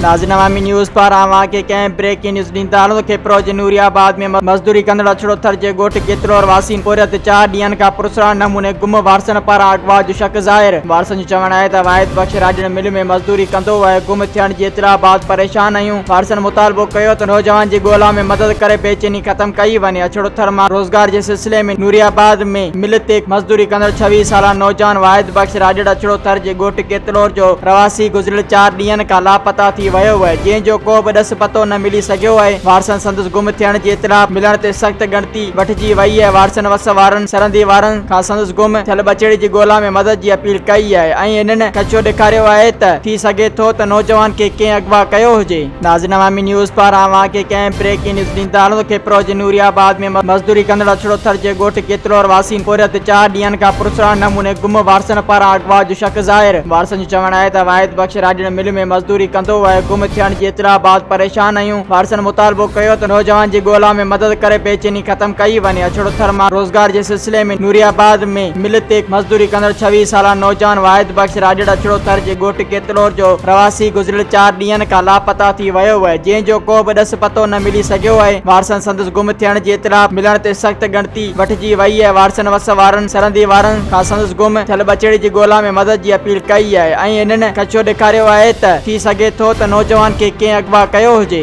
ناظرين عوامي نيوز پاران اوهان کي ڪنهن بريڪنگ نيوز ڏيندا هلون ته کيپرو جي نوري آباد ۾ مزدوري ڪندڙ اڇڙو ٿر جي ڳوٺ ڪيتلور واسين پورهيت چار ڏينهن کان پراسرار نموني گم وارثن پاران اغوا جو شڪ ظاهر. وارثن جو چوڻ آهي ته واحد بخش راڄڙ مل ۾ مزدوري ڪندو هو ۽ گم ٿيڻ جي اطلاع بعد پريشان آهيون. وارثن مطالبو ڪيو ته نوجوان جي ڳولا ۾ مدد ڪري بيچيني ختم ڪئي وڃي. اڇڙو ٿر مان روزگار جي سلسلي ۾ نوري آباد ۾ مل تي مزدوري ڪندڙ 26 سالا نوجوان واحد بخش راڄڙ اڇڙو ٿر جي ڳوٺ ڪيتلور جو رهواسي گذريل چار ڏينهن کان لاپتا ٿي ويو اهي، جنهن جو ڪو به ڏس پتو نه ملي سگهيو اهي. وارثن سندس گم ٿيڻ جي اطلاع ملڻ تي سخت ڳڻتي وٺجي وئي اهي. وارثن وس وارن سرندي وارن کان سندس گم ٿيل ٻچڙي جي ڳولا ۾ مدد جي اپيل ڪئي اهي ۽ انهن خدشو ڏيکاريو اهي ته ٿي سگهي ٿو ته نوجوان کي ڪنهن اغوا ڪيو هجي. ناظرين عوامي نيوز پاران اوهان کي ڪنهن بريڪنگ نيوز ڏيندا هلون ته کيپرو جي نوري آباد ۾ مزدوري ڪندڙ اڇڙو ٿر جي ڳوٺ ڪيتلور واسين پورهيت چار ڏينهن کان پراسرار نموني گم وارثن پاران اغوا جو شڪ ظاهر. وارثن جو چوڻ آهي ته واحد بخش راڄڙ مل ۾ مزدوري ڪندو هو ۽ گم ٿيڻ جي اطلاع بعد پريشان آهيون. وارثن مطالبو ڪيو ته نوجوان جي ڳولا ۾ مدد ڪري بيچيني ختم ڪئي وڃي. اڇڙو ٿر مان روزگار جي سلسلي ۾ نوري آباد ۾ مل تي مزدوري ڪندڙ 26 سالا نوجوان واحد بخش راڄڙ اڇڙو ٿر جي ڳوٺ ڪيتلور جو رهواسي گذريل چار ڏينهن کان لاپتا ٿي ويو اهي، جنهن جو ڪو به ڏس پتو نه ملي سگهيو اهي. وارثن سندس گم ٿيڻ جي اطلاع ملڻ تي سخت ڳڻتي وٺجي وئي اهي. وارثن وس وارن سرندي وارن کان سندس گم ٿيل ٻچڙي جي ڳولا ۾ مدد جي اپيل ڪئي اهي ۽ انهن خدشو ڏيکاريو اهي ته ٿي سگهي ٿو ته نوجوان کي ڪنهن اغوا ڪيو هجي.